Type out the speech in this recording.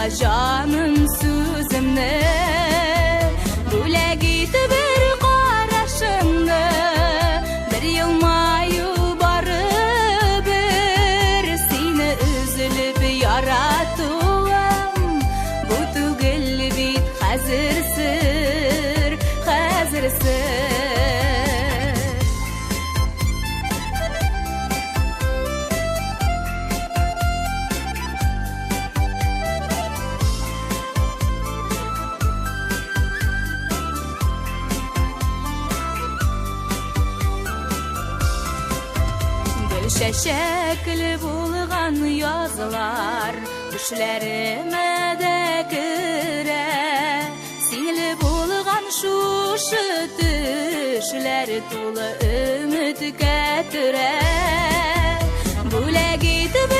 Тыңла, җаным, сүземне. Бүләк ит бер карашыңны, бер елмаю барыбер. Сине өзелеп яратуым, бу түгел бит хәзер сер, хәзер сер. Гөл чәчәкле булган язлар төшләремә дә керә. Синле булган шушы төшләр тулы өметкә төрә. Бүләк итеп